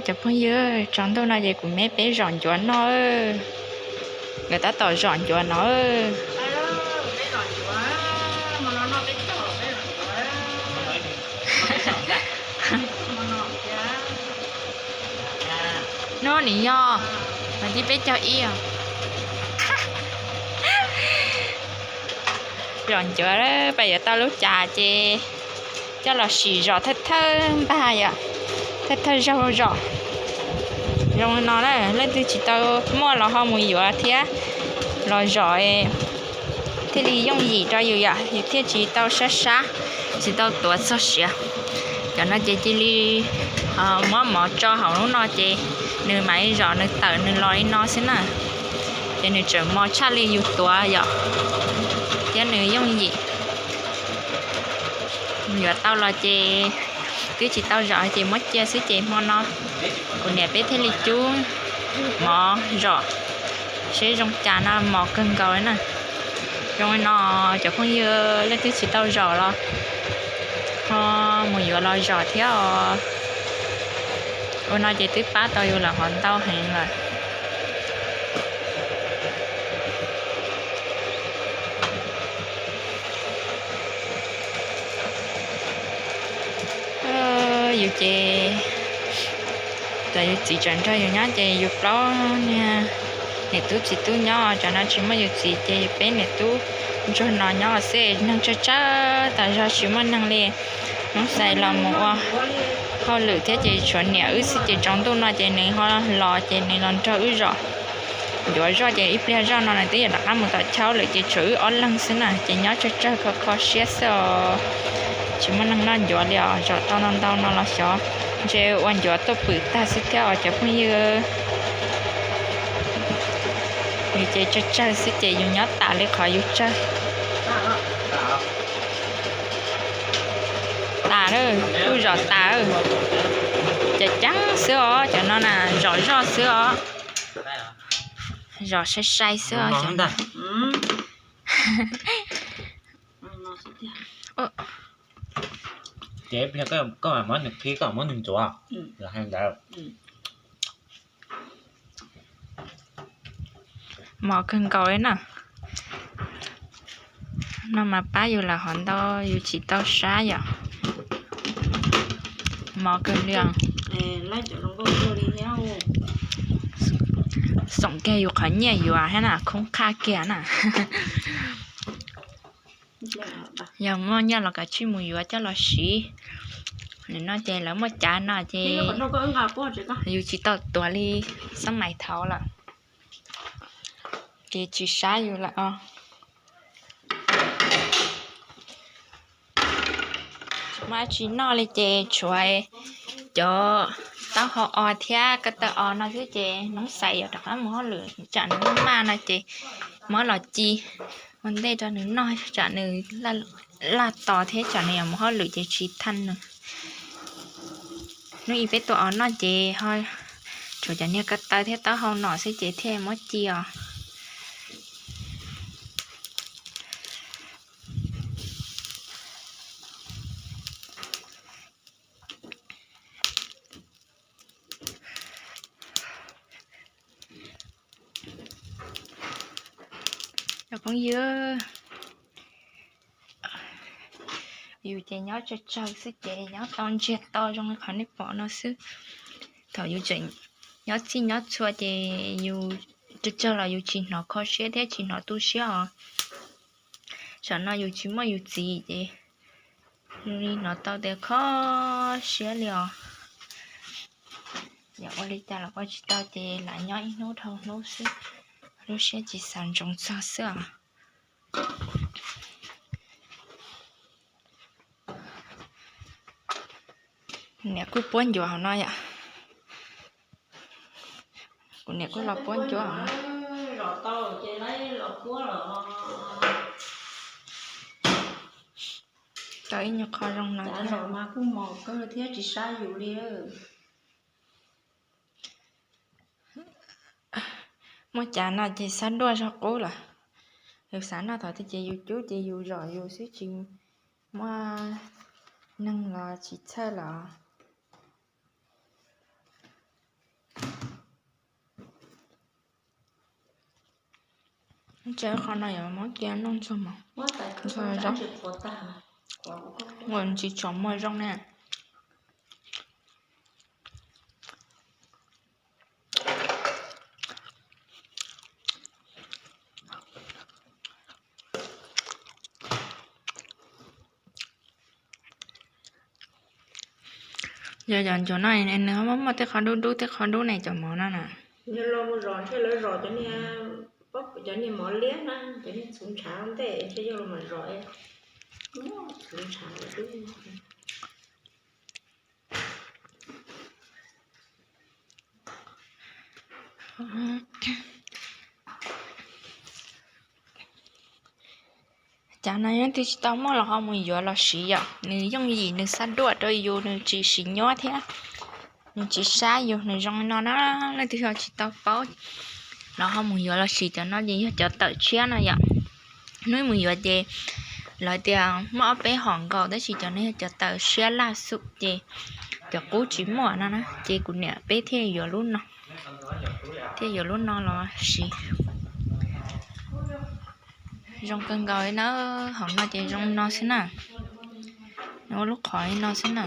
Cov phooj ywg, tsaus ntuj no ces kuv me peb zom ncuav noj. Nkawd tab tom zom ncuav no. Hnub nim yog vas thib peb caug ib os. Zom ncuav, pab yuav tau lub cas ces coj los sim zom thawj thawj npag yom, thawj thawj zaug zom. Zoo li no na, leej twg tsis tau muaj los ho mus yuav thiab los zom thiaj li yooj yim rau yus yom, yus thiaj tsis tau sab sab, tsis tau tuav txog siav. Cov no ces cia li muab mov tso hauv lub no ces nws mam li zom nws tawm nws los li no xwb na. Ces nws tseem mos tshaj li yus tuav yom, thiab nws yooj yim. Yuav tau los ces twb tsis tau zom ces muab cia xwb ces hmo no kuv niam peb thiaj li cub mov zom seb zoo cas no, mos kawg nkaus li na. Zoo li no, cov phooj ywg leej twg tsis tau zom los ho mus yuav los zom thiab os. Ua no ces twb pab tau yus lawm hov ntau heev lawm. Yus ces cov yus txiv tseem nrog yus nyob ces yus plaub niag niam tub txiv tub nyob, cov no tsis muaj yus txiv ces yus peb niam tub ntsuag no nyob xwb, neeg tsawg tsawg tas zog tsis muaj neeg li. Hnub xais los mus ua hauj lwm thiab ces tshuav niam wb xwb ces tsaus ntuj no ces nws ho los ces nws los nrog wb zom. Ncuav zoj ces ib pliag zoj no nws twb yuav rov qab mus tom chaw lawm ces tshuav wb ob leeg xwb na ces nyob tsawg tsawg kho kho siab xwb os. Tsis muaj neeg noj ncuav li os, zom tau ntau ntau no los xyov ntshe ua ncuav tuaj pwm tag xwb thiab os cov phooj ywg. Yus ces tsawg tsawg xwb ces yus nyob tas li qhov yus tsawg. Tas lawm, kuj zom tas lawm. Cov ceeb xwb os, cov no na zom zoj xwb os. Zom sai sai xwb os. Ces koj muab nws qhib, koj muab nws ntxuav los hais ntawd. Mos kawg nkaus li na. No mas pab yus lawm hov ntau, yus tsis tau sab yom. Mos kawg li os. Xoom kiag yus qhov nyiaj yuav thiab na, khoob qhaj kiag na. Yog muaj nyiaj los kav tsij mus yuav coj los siv. Nim no ces lawv muaj cav no ces yus tsis tau tuav li xab mais thaud lawm, ces tsis sab yus lawm os. Tsis muaj dab tsi noj li ces tshuav cov taub hau os thiab ko taw os no xwb ces hnub xais yuav rov qab mus hauj lwm tsam nws maj maj no ces muab los ci ua ntej rau nws noj tsam nws laj tos thiab tsam nws yuav mus hauj lwm ces tsis thaj nws. Hnub ib peb tua os noj ces ho tshuav cov niag ko taw thiab taub hau no xwb ces thiaj muab ci os. Cov phooj ywg, yus ces nyob tsawg tsawg xwb ces nyob tau ntsiag to zoo li qhov nej pom no xwb. Thaum yus tseem nyob txhij nyob txhua ces yus tsawg tsawg los yus tsis hnov kho siab thiab tsis hnov tu siab os. Tsam no yus tsis muaj yus txiv ces yus li hnov tau tias kho siab li os. Yog ua li cas los ua tsis tau ces lam nyob ib hnub dhau hnub xwb, lub siab tsis xav ntsoov txog xwb os. Niam kuj puab ncuav hauv no yom. Kuv niam kuj los puab ncuav hauv no. Tau ib nyuag qho zoo no thiab. Muaj cav no ces xab duaj zog qub lawm. Yus xav noj thaum twg ces yus cub ces yus zom yus xwb tsis muaj neeg los tsis txhawj los. Tsev qhov no yuav muab cia noj ntxuag mov, ntxuag zaub, ua ntsis tsom muag zoo na. Yog cov ncuav no nws muaj muaj tej qhov dub dub tej qhov dub ne, cov mov no na. Yog los mus zom ntshe lawv zom cov niag, cov niag mov liab na, cov niag txhuv ntshav ntej ntshe yog los mam zom, txhuv ntshav dub. Cov no yog leej twg tsis tau muaj los ho mus yuav los siv yom, nws yooj yim nws xab duaj rau yus, nws tsis siv nyuab thiab, nws tsis sab yus, nws zoo li no na. Leej twg ho tsis tau paub los ho mus yuav los siv, cov no ces yog cov tawm tshiab no yom. Hnub mus yuav ces lawv tias muaj ob peb hom nkaus, tab sis cov no yog cov tawm tshiab laj xum ces cov qub tsis muaj no na, ces kuv niam peb thiaj yuav lub no, thiaj yuav lub no los siv. Zoo kawg nkaus li na, hom no ces zoo no xwb na, nws ua lub qhov li no xwb na.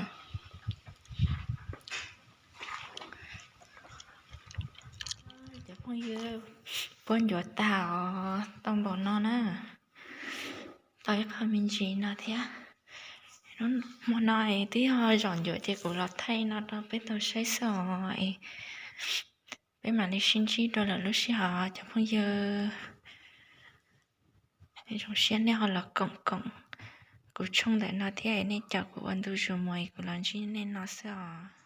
Cov phooj ywg, puab ncuav tag os, tau npaum no na, tau ib qho me ntsis no thiab. Hmo no twb yog zom ncuav ces kuv los thaij no rau peb tau saib xwb os. Peb mam li sib ntsib rau lwm lub sij hawm cov phooj ywg. Zoo siab nej ho los koom koom kuv tshooj ntawm no thiab, nej caum kuv ua ntu zus mus es kuv los ntsib nej no xwb os.